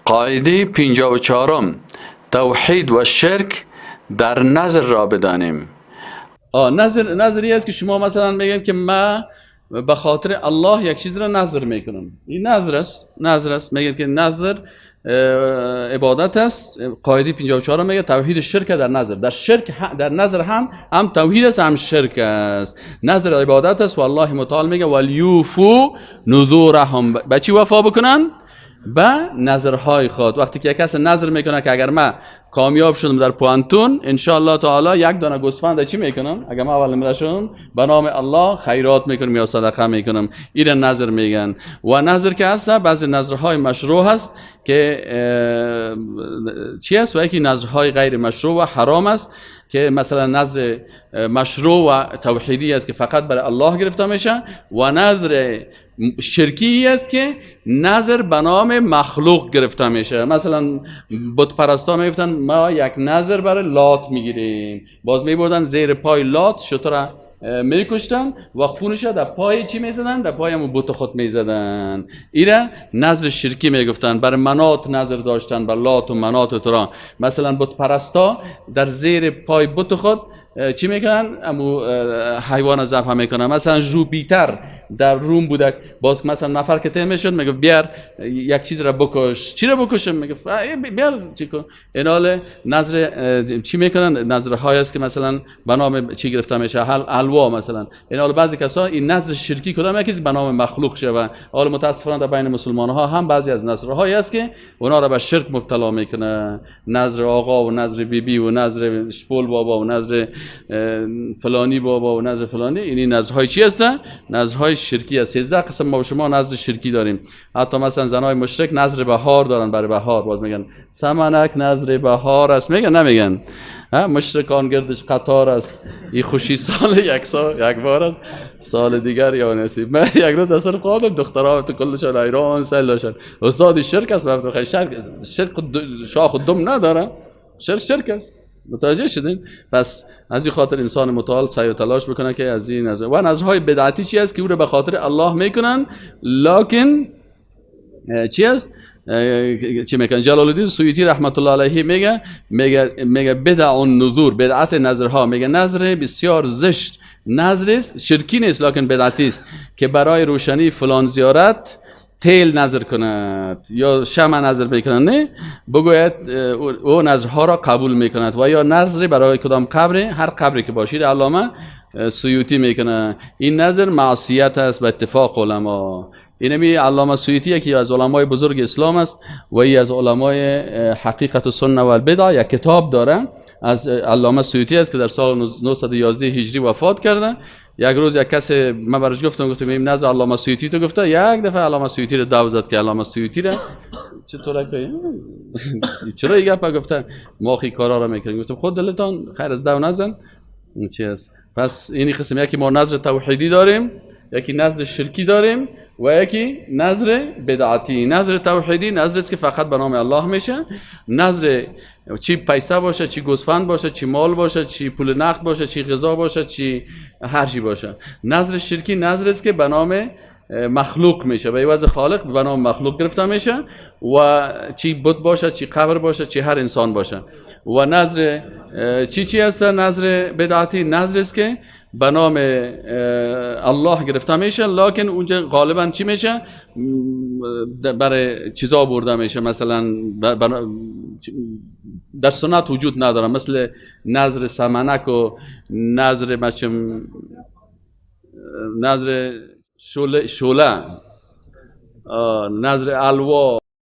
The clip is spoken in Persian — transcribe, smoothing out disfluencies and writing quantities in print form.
قاعده 54، توحید و شرک در نظر را بدانیم. نظر نظری است که شما مثلا میگن که ما به خاطر الله یک چیز را نظر میکنم، این نظر است. نظر است، میگن که نظر عبادت است. قاعده 54 میگه توحید شرک در نظر، در شرک در نظر هم توحید است هم شرک است. نظر عبادت است و الله متعال میگه ولیوفو نذورهم. به چی وفا بکنن؟ به نظرهای خود. وقتی که یک کس نظر میکنه که اگر من کامیاب شدم در پوانتون ان شاء الله تعالی یک دانه گوسفند چی میکنم، اگر من اول نمره شدم به نام الله خیرات میکنم یا صدقه میکنم، این نظر میگن. و نظر که هست بعضی نظرهای مشروع هست که چی است و یکی نظرهای غیر مشروع و حرام است که مثلا نظر مشروع و توحیدی است که فقط برای الله گرفته میشه و نظر شرکی است که نظر به نام مخلوق گرفته میشه. مثلا بت پرستا میگفتن ما یک نظر برای لات میگیریم، باز میبردن زیر پای لات شتر میکشتن و خونش در پای چی میزدن؟ در پای همون بت خود میزدن. ایره نظر شرکی میگفتن. بر منات نظر داشتن، بر لات و منات و ترا. مثلا بت پرستا در زیر پای بت خود چی میکنن؟ امو حیوان ذبح میکنن. مثلا ژوپیتر در روم بوده، باز مثلا نفر که تیم میشد میگه بیار یک چیز را بکش. چی را بکشم؟ میگه بیار چی کن. اینال نظر چی میکنن؟ نظرهای است که مثلا به نام چی گرفته میشه؟ حلوا مثلا. اینال بعضی کسا این نظر شرکی کدام یکی به نام مخلوق شه. حالا متاسفانه در بین مسلمان ها هم بعضی از نظرهایی است که اونا را به شرک مبتلا میکنه. نظر آقا و نظر بیبی بی و نظر شپول بابا و نظر فلانی بابا و نظر فلانی، این نظرهای چی هستن؟ نظرهای شرکی است. 13 قسم ما شما نظر شرکی داریم. حتی مثلا زنای مشرک نظر بهار دارن، برای بهار باز میگن سمنک نظر بهار است، میگن نمیگن؟ مشرکان گردش قطار است، این خوشی سال یک سال یک بار است، سال دیگر یا نصیب. من یک روز اصلا خودم دخترها تو کلشان ایران سیل داشتن استاد شرک است. من شرک شرک شاخ و دم نداره، شرک شرک است. متوجه شدین؟ پس از این خاطر انسان متعال سعی و تلاش بکنه که از این نظر و نظرهای بدعتی چی است که او رو به خاطر الله میکنن، لکن چی است؟ چی میکنن؟ جلال الدین سیوطی رحمت الله علیه میگه میگه بدع النذور، بدعت نظرها. میگه نظر بسیار زشت نظر است، شرکی نیست لکن بدعتی است که برای روشنی فلان زیارت تیل نظر کند یا شمع نظر بکند، نه بگوید او نظرها را قبول میکند. و یا نظر برای کدام قبر، هر قبری که باشید علامه سیوطی میکنه این نظر معصیت است به اتفاق علما. اینمی علامه سیوطی یکی از علمای بزرگ اسلام است و ای از علمای حقیقت و سنه و البدع یک کتاب داره از علامه سیوطی است که در سال 911 هجری وفات کرده. یک روز یک کس من براش گفتم این نظر علامه سیوطی تو گفته، یک دفعه علامه سیوطی رو دو زد که علامه سیوطی رو چطور که چرا این گپ گفته، ما خی کارا رو میکنیم. گفتم خود دلتان خیر از دو نزن این چی است. پس این قسم یکی ما نظر توحیدی داریم، یکی نظر شرکی داریم و یکی نظر بدعتی. نظر توحیدی نظر است که فقط به نام الله میشه. نظر چی پیسه باشه، چی گوسفند باشه، چی مال باشه، چی پول نقد باشه، چی غذا باشه، چی هر چی باشه. نظر شرکی نظر است که به نام مخلوق میشه، به عوض خالق به نام مخلوق گرفته میشه و چی بت باشه، چی قبر باشه، چی هر انسان باشه. و نظر چی هست؟ نظر بدعتی نظر است که به نام الله گرفته میشه، لکن اونجا غالبا چی میشه؟ برای چیزا برده میشه، مثلا در سنت وجود نداره، مثل نظر سمنک و نظر بچم نظر شوله، نظر الوا.